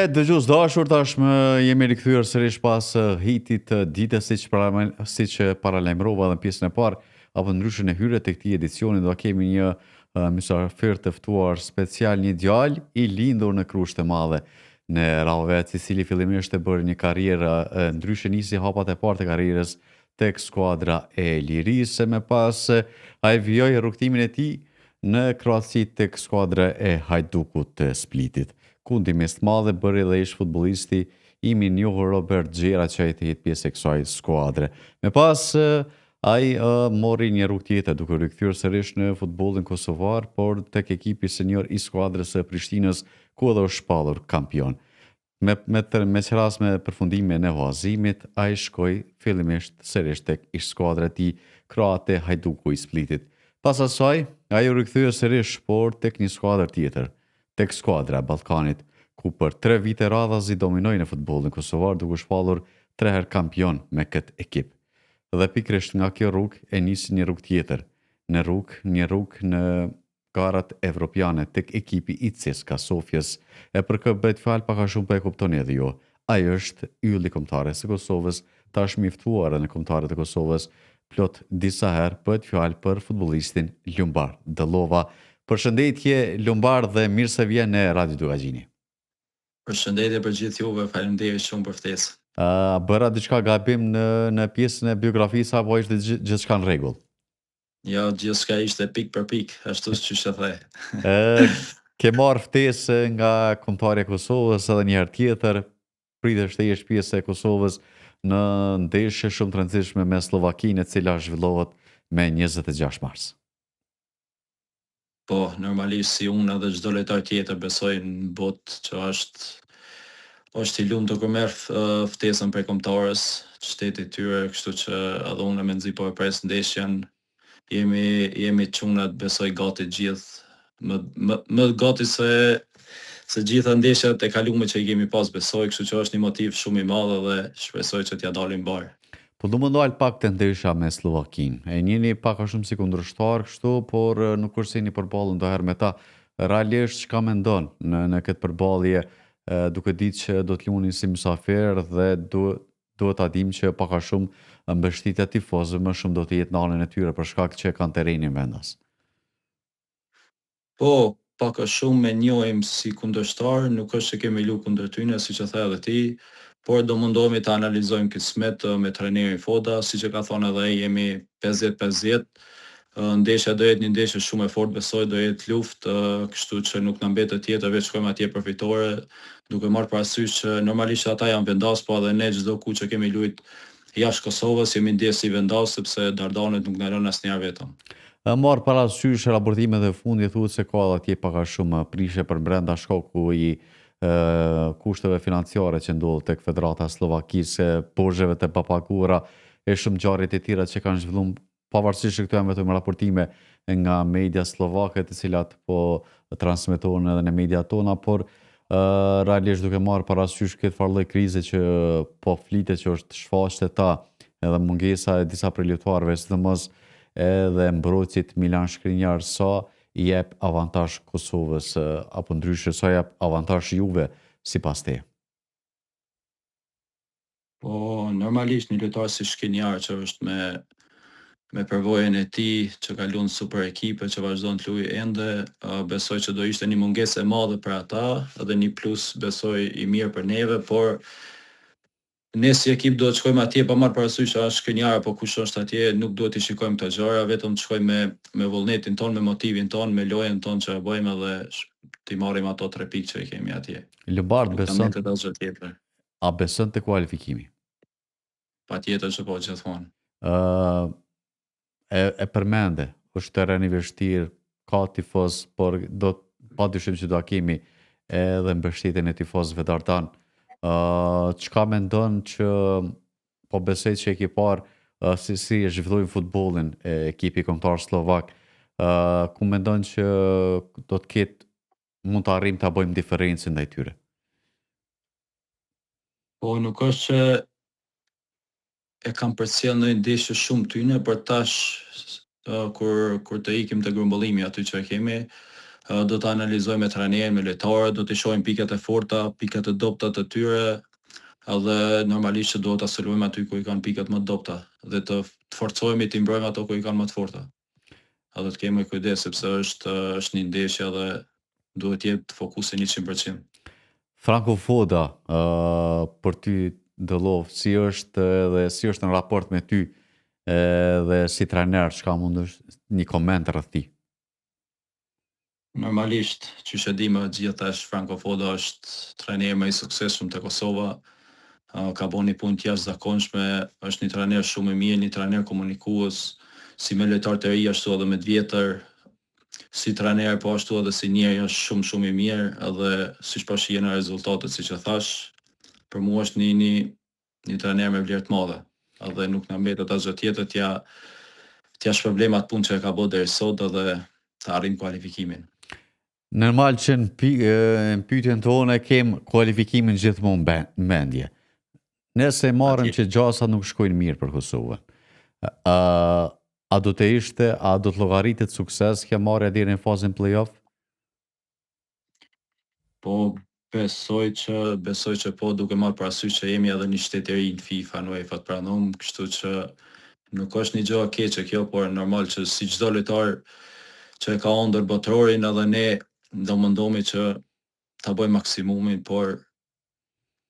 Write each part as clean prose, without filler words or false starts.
E, dëgjues të dashur, tashmë jemi rikthyer sërish pas hitit të ditës, siç para, siç paralajmërova edhe në pjesën e parë, apo ndryshe në hyrje të këtij edicioni do kemi një uh, mysafir të ftuar special, një djalë i lindur në Krushë të Madhe në Rahovec, i cili fillimisht e bëri një karrierë ndryshe nisi hapat e parë të karrierës tek skuadra e Lirisë, e më pas ai vijoi rrugëtimin e tij në Kroaci tek skuadra e Hajdukut të Splitit, ku ndihmesë të madhe bëri dhe ish futbollisti i mirënjohur Robert Gjera që ai të jetë pjesë e kësaj skuadre. Më pas ai mori një rrugë tjetër duke u rikthyer sërish në futbollin kosovar, por tek ekipi senior i skuadrës së Prishtinës, ku edhe është shpallur kampion. Me me me ç'rast me përfundimin e huazimit, ai shkoi fillimisht sërish tek ish-skuadra e tij kroate Hajduku i Splitit. Pas asaj, ai u rikthye sërish, por tek një skuadër tjetër, tek skuadra e Ballkanit, ku për tre vite radhazi dominoi në futbollin kosovar duke u shpallur tre herë kampion me këtë ekip. Dhe pikërisht nga kjo rrugë e nisi një rrugë tjetër, në rrugë, një rrugë në garat evropiane tek ekipi i CSKA Sofjes. E për kë bëhet fjalë pak a shumë po e kuptoni edhe ju. Ai është ylli i kombëtares së Kosovës, tashmë i ftuar edhe në kombëtare të Kosovës plot disa herë, bëhet fjalë për futbollistin Lumbardh Dellova. Përshëndetje Lumbardh dhe mirë se vjen në Radio Dukagjini. Përshëndetje për gjithë juve, faleminderit shumë për ftesën. A bëra diçka gabim në në pjesën e biografisë apo ishte gjithçka në rregull? Jo, gjithçka ishte pikë për pikë, ashtu siç e the. Ë, ke marrë ftesë nga Kombëtarja e Kosovës edhe një herë tjetër, pritesh të jesh pjesë e Kosovës në ndeshje shumë të rëndësishme me Sllovakinë, e cila zhvillohet me 26 mars. Po, normalisht si unë edhe çdo lojtar tjetër besoj në botë që është është i lumtur kur merr ftesën prej kombëtares të shtetit tyre, kështu që edhe unë mezi po e pres ndeshjen. Jemi jemi çunat besoj gati të gjithë, më më më gati se se gjitha ndeshjet e kalume që i kemi pas besoj, kështu që është një motiv shumë i madh edhe shpresoj që t'ia dalim mbarë. Po du me u ndal pak te ndeshja me Sllovakinë. E njihni pak a shumë si kundërshtar kështu, por nuk është se jeni përballur ndonjëherë me ta. Realisht çka mendon në në këtë përballje, duke ditë që do të luani si mysafir dhe duhet duhet ta dimë që pak a shumë mbështetja e tifozëve më shumë do të jetë në anën e tyre për shkak që kanë terrenin vendas. Po, pak a shumë e njohim si kundërshtar, nuk është që kemi lu kundër tyne, siç e the edhe ti, por do mundohemi ta analizojmë kismet me trajnerin Foda, siç e ka thonë edhe ai jemi 50-50, ndeshja do jetë një ndeshje shumë e fortë besoj, do jetë luftë, kështu që nuk na mbetet tjetër veç shkojmë atje për fitore, duke marrë parasysh që normalisht ata janë vendas, po edhe ne çdo ku që kemi lujt Jashtë Kosovës jemi ndje si vendas sepse Dardanët nuk na lënë asnjëherë vetëm. E marrë parasysh raportimet e fundit thuhet se ka edhe atje pak a shumë prishje përbrenda shkaku i kushteve financiare që ndodh tek Federata e Sllovakisë, borxheve të papaguara e shumë ngjarje të tjera që kanë zhvillu pavarësisht që këto janë vetëm raportime nga media sllovake të cilat po transmetohen edhe në media tona, por uh, realisht duke marrë parasysh këtë farë lloj krize që po flitet që është shfaqë te ta, edhe mungesa e disa prej lojtarëve, sidomos edhe mbrojtësit Milan Shkrinjar, sa i jep avantazh Kosovës apo ndryshe sa jep avantazh juve sipas teje? Po, normalisht një lojtar si Shkrinjar që është me me përvojën e tij, që ka luajtur në super ekipe, që vazhdon të luajë ende, besoj që do ishte një mungesë e madhe për ata dhe një plus besoj i mirë për neve, por ne si ekip duhet të shkojmë atje pa marrë parasysh a është Shkrinjar apo kush është atje, nuk duhet t'i shikojmë këto gjëra, vetëm të shkojmë me me vullnetin tonë, me motivin tonë, me lojën tonë që e bëjmë edhe t'i marrim ato tre pikë që i kemi atje. Lumbardh beson asgjë tjetër. A beson te kualifikimi? Patjetër që po, gjithmonë. Ë e e përmende, është terren i vështirë, ka tifoz, por do pa dyshim që do ta kemi edhe mbështetjen e tifozëve dardan. Ë çka mendon që po besoj që e ke parë uh, si si e zhvillojnë futbollin e ekipi kombëtar sllovak, ë ku mendon që do të ketë mund të arrijmë ta bëjmë diferencën ndaj tyre? Po nuk është që e kam përcjell ndonjë ndeshje shumë tyne, por tash kur kur të ikim te grumbullimi aty që e kemi, Do të analizojmë me trajnerin, me lojtarët, do t'i shohim pikat e forta, pikat e dobëta të tyre, edhe normalisht që duhet ta sulmojmë aty ku i kanë pikat më të dobëta dhe të forcohemi t'i mbrojmë ato ku i kanë më të forta. Edhe të kemi kujdes sepse është është një ndeshje dhe duhet të jetë fokusi 100%. Franco Foda, uh, për ty Dellov, si është dhe si është në raport me ty dhe si trajner, çka mundesh një koment rreth tij? Normalisht, qysh e dimë të gjithë tash Franco Foda është trajneri më i suksesshëm te Kosova, ka bo një punë të jashtëzakonshme, është një trajner shumë i mirë, një trajner komunikues, si me lojtarë të ri ashtu edhe me të vjetër, si trajner po ashtu edhe si njeri është shumë shumë i mirë edhe siç po shihen në rezultatet siç e thash, për mua është një një një trajner me vlerë të madhe edhe nuk na mbetet asgjë tjetër t'ia t'ia shpërblejmë atë punë që e ka bo deri sot edhe të arrijmë kualifikimin. Normal që në, pi, në pyetjen tonë e kem kualifikimin gjithmonë në mendje. Nëse marrim që gjasat nuk shkojnë mirë për Kosovën. A, a do të ishte, a do të llogaritet sukses kjo marrja deri në fazën play-off? Po besoj që besoj që po duke marrë parasysh që jemi edhe një shtet i ri në FIFA, në UEFA të pranum, kështu që nuk është një gjë e keqe kjo, por normal që si çdo lojtar që e ka ëndërr botërorin edhe ne do mundohemi që ta bëjmë maksimumin, por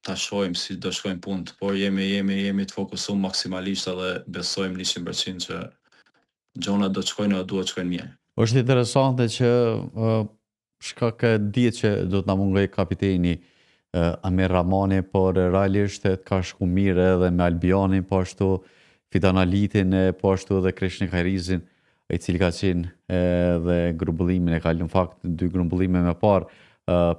ta shohim si do shkojnë punët, por jemi jemi jemi të fokusum maksimalisht edhe besojmë 100% që gjonat do të shkojnë edhe duhet të shkojnë mirë. Është interesante që uh, shkak e dihet që do të na mungojë kapiteni uh, Amir Rrahmani, por realisht ka shku mirë edhe me Albianin, po ashtu Fidan Alitin, e po ashtu edhe Kreshnik Hajrizin, i cili ka qenë edhe grumbullimin e ka në fakt dy grumbullime më parë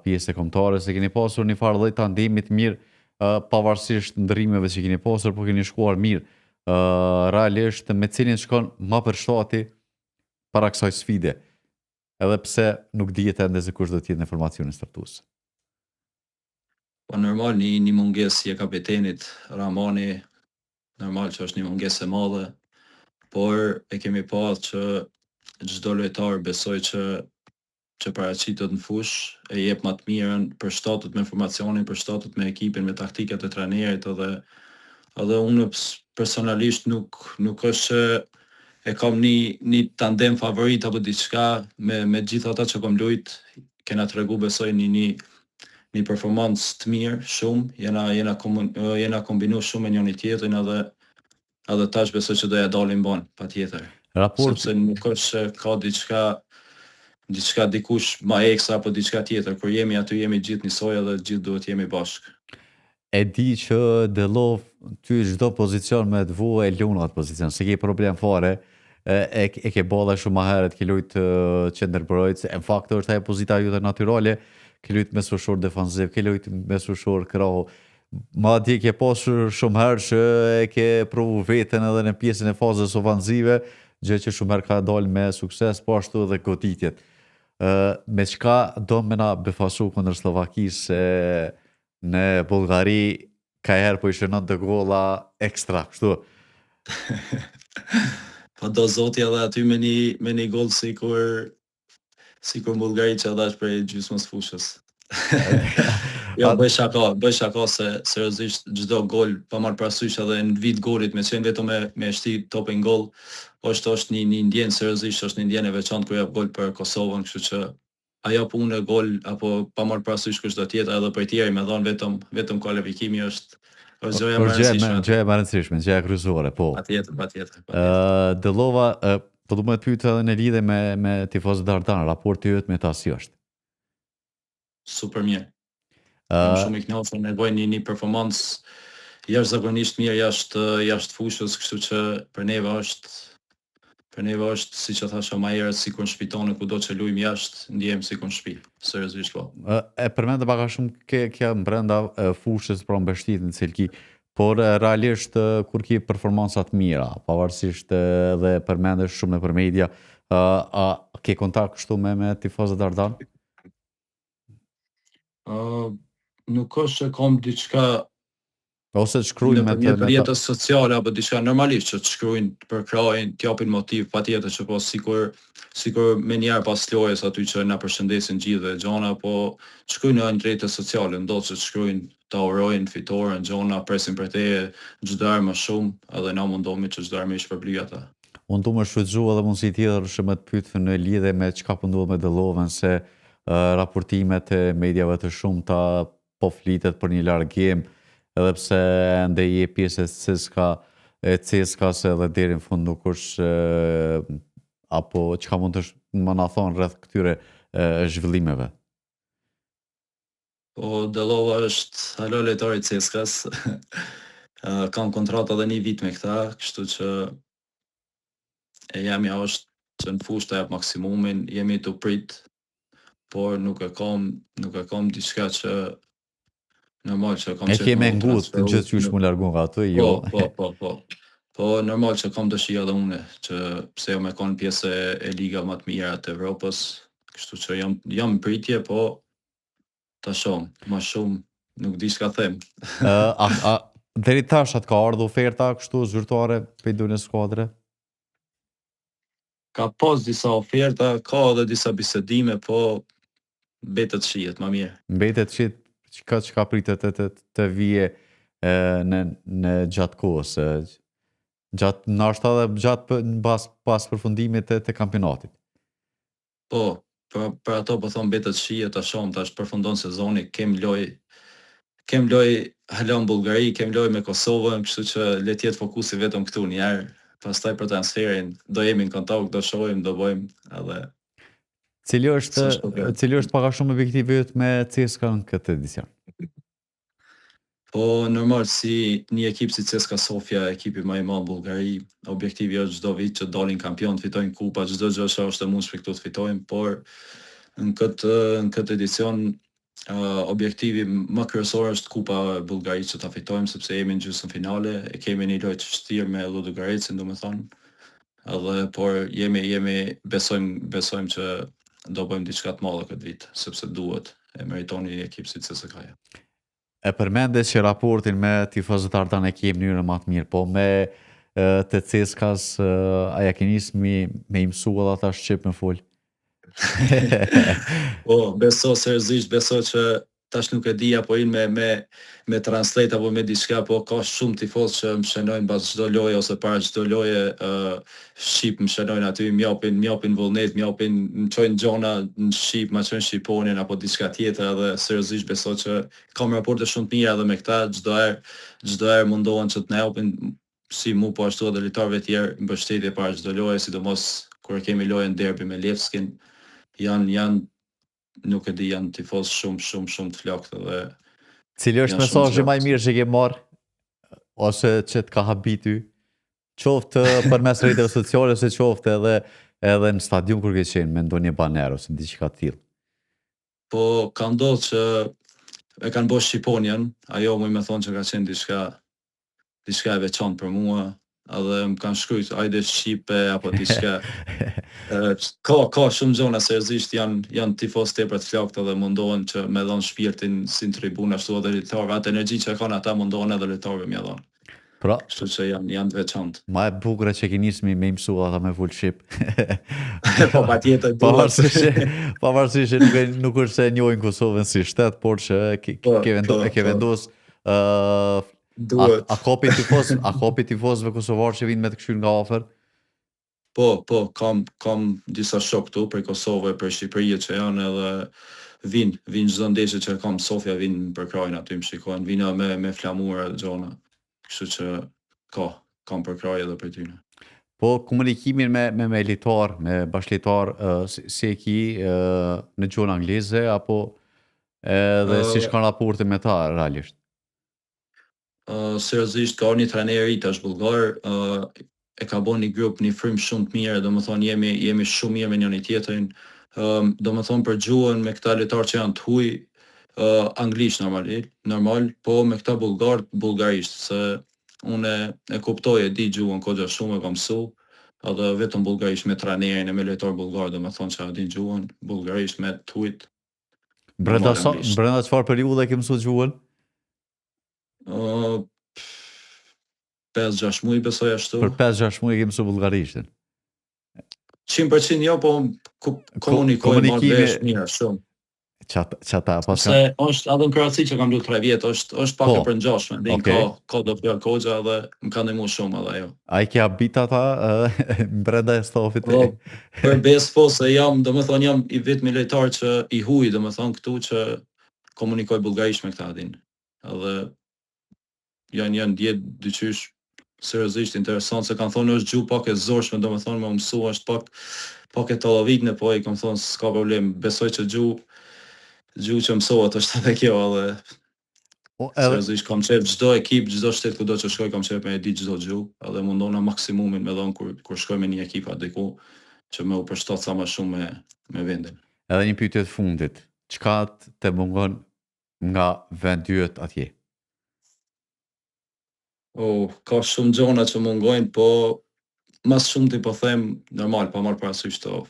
pjesë e kombëtares, e keni pasur një farë lloj tandemi të mirë pavarësisht ndërrimeve që keni pasur, po keni shkuar mirë. Realisht me cilin shkon ma për shtati para kësaj sfide, edhe pse nuk dihet ende se kush do të jetë në formacionin startues. Po normal një një mungesë e kapitenit Rrahmani, normal që është një mungesë e madhe, por e kemi pa që çdo lojtar besoj që që paraqitet në fushë, e jep ma të mirën, përshtatet me formacionin, përshtatet me ekipin, me taktikat e trajnerit edhe edhe unë personalisht nuk nuk është që e kam një një tandem favorit apo diçka me me gjithë ata që kom lujt, kena tregu besoj një një një performancë të mirë shumë, jena jena komun, jena kombinu shumë me njëri tjetrin edhe edhe tash besoj që do ja dalim mbanë, patjetër. Raport... Sepse nuk është se ka diçka diçka dikush ma ekstra apo diçka tjetër, kur jemi aty jemi gjithë njësoj edhe gjithë duhet jemi bashkë. E di që Dellov ty çdo pozicion me të vu e lun atë pozicion, s'e ke problem fare, e, e, e ke bo dhe shumë ma herët, ke lujt qendërmbrojtës, në fakt është ajo pozita jote natyrale, ke lujt mesfushor defanziv, ke lujt mesfushor krahu, madje ke pasur shumë herë që e ke provu veten edhe në pjesën e fazës ofanzive, gjë që shumë herë ka dalë me sukses, po ashtu edhe goditjet. Ë me çka do me na befasu kundër Sllovakisë se Në Bullgari ka herë po i shënon dy gola ekstra, kështu. Po do zoti edhe aty me një me një gol sikur sikur në Bullgari që dhash prej gjysmës fushës. Jo, bëj shaka, bëj shaka se seriozisht çdo gol pa marrë parasysh edhe në vijë t'golit me qenë vetëm me me shti topin gol, është është një një ndjenjë seriozisht është një ndjenjë e veçantë kur jap gol për Kosovën, kështu që A jap unë gol apo pa marrë parasysh kush do të jetë edhe portieri me dhënë vetëm vetëm kualifikimi është është gjëja më e rëndësishme. Gjëja më e rëndësishme, gjëja kryesore, po. Patjetër, patjetër, patjetër. Ë Dellova, po du me të pyet edhe në lidhje me me tifozët Dardan, raporti yt me ta si është? Super mirë. Jam shumë i kënaqur me bëjnë një, një performancë jashtëzakonisht mirë jashtë jashtë fushës, kështu që për neve është për neve është siç e thashë më herët sikur në shtëpi tonë kudo që luajmë jashtë, ndjehem sikur në shtëpi, seriozisht po. E përmendë pak a shumë ke kjo brenda fushës pra mbështetjen të cilën ki, por realisht kur ki performanca të mira, pavarësisht edhe përmendesh shumë nëpër media, a, a ke kontakt kështu me me tifozët Dardan? Uh, nuk është që kam diçka. Ose të shkruajnë me të rrjetet sociale apo diçka normalisht që të shkruajnë, të përkrahin, të japin motiv patjetër që po sikur sikur menjëherë pas lojës aty që na përshëndesin gjithë dhe gjona, po të shkruajnë në rrjetet sociale, ndodh që të shkruajnë, ta urojnë fitoren, gjona, presin prej teje çdo herë më shumë, edhe na mundohemi që çdo herë me i shpërbly ata. Unë du me shfrytëzu edhe mundësi tjetër që me të pyet në lidhje me çka po ndodh me Dellovën se raportimet e mediave të shumta po flitet për një largim, edhe pse ende je pjesë e CSKA, e CSKA-s edhe deri në fund nuk është apo çka mund të më na thonë rreth këtyre zhvillimeve? Po Dellova është hala lojtar i CSKA-s. Kam kontratë edhe një vit me këta, kështu që e jemja është që në fushë ta jap maksimumin, jemi tu prit por nuk e kam, nuk e kam diçka që normal që kam E ke me ngut të gjithë qysh mu largu nga aty, jo. Po, po, po, po. Po normal që kam dëshirë edhe unë që pse jo me kon pjesë e, e liga më të mira të Evropës, kështu që jam jam në pritje, po ta shohim, më shumë nuk di çka them. Ë, a, a deri tash a të ka ardhur oferta kështu zyrtare prej ndonjë skuadre? Ka pas disa oferta, ka edhe disa bisedime, po mbetet të shihet ma mirë. Mbetet të shihet çka çka pritet të të, të vije e, në në gjatë kohës, e, gjatë ndoshta edhe gjatë pas pas përfundimit të, të kampionatit. Po, për, për ato po thom mbetet të shihet, ta shohim tash përfundon sezoni, kem lojë kem lojë hala në Bullgari, kem lojë me Kosovën, kështu që le të jetë fokusi vetëm këtu një herë, pastaj për transferin do jemi në kontakt, do shohim, do bëjmë edhe Cili është cili është pak a shumë objektivi yt me CSKA në këtë edicion? Po normal si një ekip si CSKA Sofja, ekipi më i madh në Bullgari, objektivi është çdo vit që të dalin kampion, të fitojnë kupa, çdo gjë që është e mundshme këtu të fitojmë, por në këtë në këtë edicion objektivi më kryesor është Kupa e Bullgarisë që ta fitojmë sepse jemi në gjysmëfinale, e kemi një lojë të vështirë me Ludogorецin, domethënë, edhe por jemi jemi besojmë besojmë që do bëjmë diçka të madhe këtë vit, sepse duhet, e meriton një ekip si CSKA-ja. E përmende që raportin me tifozët Ardan e ke në mënyrën më të mirë, po me të CSKA-s a ja ke nis me, me i mësu edhe ata shqip me fol? po, beso seriozisht, beso që tash nuk e di apo in me me me translate apo me diçka, po ka shumë tifozë që më shenojnë mbas çdo loje ose para çdo loje uh, shqip më shenojnë aty, më japin, më japin vullnet, më japin, më çojnë gjona në shqip, ma çojnë shqiponjën apo diçka tjetër edhe seriozisht besoj që kam raporte shumë të mira edhe me këta, çdo herë çdo herë mundohen që të na japin si mu po ashtu edhe lojtarëve tjerë mbështetje para çdo loje, sidomos kur e kemi lojën derbi me Levskin, janë janë nuk e di janë tifoz shumë shumë shumë të flaktë dhe Cili është mesazhi më i mirë që ke marr ose që të ka habit ty? Qoftë përmes rrjeteve sociale ose qoftë edhe edhe në stadium kur ke qenë me ndonjë baner ose diçka të tillë. Po ka ndodhur që e kanë bërë shqiponjën, ajo muj me thonë që ka qenë diçka diçka e veçantë për mua, edhe më kanë shkrujt ajde shqipe apo diçka. ka ka shumë gjona seriozisht janë janë tifoz tepër të flaktë dhe mundohen që me dhon shpirtin si në tribunë ashtu edhe lojtarëve, atë energji që kanë ata mundohen edhe lojtarëve me dhon. Pra, Kështu që janë janë të veçantë. Ma e bukur që ke nisë me me i mësu ata me fol shqip. po patjetër duhet. Pavarësisht pavarësisht që nuk e nuk është se e njohin Kosovën si shtet, por që ke, po, ke vendo, po, e ke po. vendos ë uh, Duhet. A, a ka pi tifoz, a ka pi tifozëve kosovarë që vinë me të kqyr nga afër? Po, po, kam kam disa shokë këtu prej Kosove, prej Shqipërie që janë edhe vijnë, vijnë çdo ndeshje që kam në Sofja vijnë më përkrahin aty më shikojnë, vijnë edhe me me flamur e gjona. Kështu që ka, kam përkrahje edhe prej tyne. Po komunikimin me me me lojtar, me bashkëlojtar, uh, si, si e ki uh, në gjuhën angleze apo edhe uh, si shkon raporti me ta realisht? Uh, seriozisht ka një trajner i tash bullgar, uh, e ka bo një grup, një frymë shumë të mirë, domethënë jemi jemi shumë mirë me njëri tjetrin. Um, domethënë për gjuhën me këta lojtarë që janë të huaj, uh, anglisht normal, normal, po me këta bullgar, bullgarisht, se unë e kuptoj e di gjuhën goxha shumë e kam mësu, edhe vetëm bullgarisht me trajnerin e me lojtarë bullgar, domethënë që e din gjuhën, bullgarisht me të hujt, Brenda sa brenda çfarë periudhe ke mësuar gjuhën? Uh, 5-6 muaj besoj ashtu. Për 5-6 muaj ke mësu bullgarishtin. 100% jo, po komunikoj marr vesh mirë shumë. Çata çata pas Se është edhe në Kroaci që kam luajtur 3 vjet, është është pak po. e përngjashme, dhe okay. ka ka do fjalë goxha edhe më ka ndihmuar shumë edhe ajo. A i ke habit ata brenda e stafit? Po, për besë po se jam, domethënë jam i vetmi lojtar që i huaj, domethënë këtu që komunikoj bullgarisht me këta din. Edhe janë janë ndje dyqysh seriozisht interesant se kanë thonë është gjuhë pak e zorshme, domethënë me u mësu është pak pak e tollovitne, po i kam thonë s'ka problem, besoj që gjuhë gjuhë që mësohet është edhe kjo edhe Po, edhe seriozisht kam qejf çdo ekip, çdo shtet kudo që shkoj kam qejf me e ditë çdo gjuhë, edhe mundohna maksimumin me dhon kur kur shkoj me një ekip a diku që me u përshtat sa më shumë me me vendin. Edhe një pyetje të fundit. Çka të mungon nga vendi yt atje? Oh, ka shumë gjona që mungojnë, po ma së shumti po them normal, pa marrë parasysh to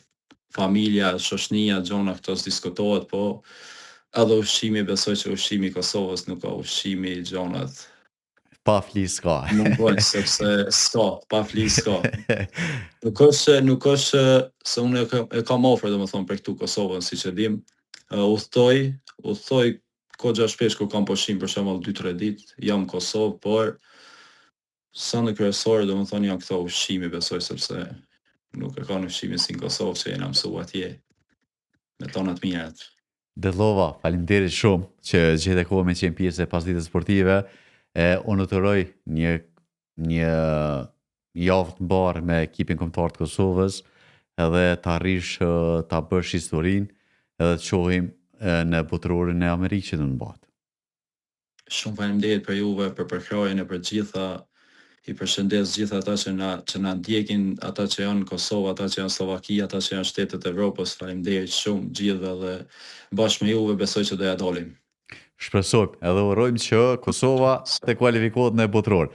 familja, shoqnia, gjona këto s'diskutohet, po edhe ushqimi, besoj që ushqimi i Kosovës nuk ka ushqimi, gjonat. Pa fli s'ka. Mungojnë sepse s'ka, pa fli s'ka. Nuk është nuk është se unë e kam, e kam afër, domethënë për këtu Kosovën, siç e dim. Uh, udhtoj, udhtoj goxha shpesh kur kam pushim për shembull 2-3 ditë, jam në Kosovë, por sende kryesore domethënë janë këto ushqimi besoj sepse nuk e kanë ushqimin si në Kosovë që jena mësu atje me tona të mirat. Dellova, faleminderit shumë që gjete kohë me qenë pjesë e pasdites sportive. E, unë të uroj një një javë të mbarë me ekipin kombëtar të Kosovës, edhe të arrish ta bësh historinë, edhe të shohim në botërorin e Amerikës që do të mbahet. Shumë faleminderit për juve, për përkrahjen e për të gjitha. I përshëndes gjithë ata që na që na ndjekin, ata që janë në Kosovë, ata që janë në Sllovaki, ata që janë në shtetet e Evropës. Faleminderit shumë gjithëve dhe bashkë me juve besoj që do ja dalim. Shpresojmë edhe urojmë që Kosova të kualifikohet në botëror.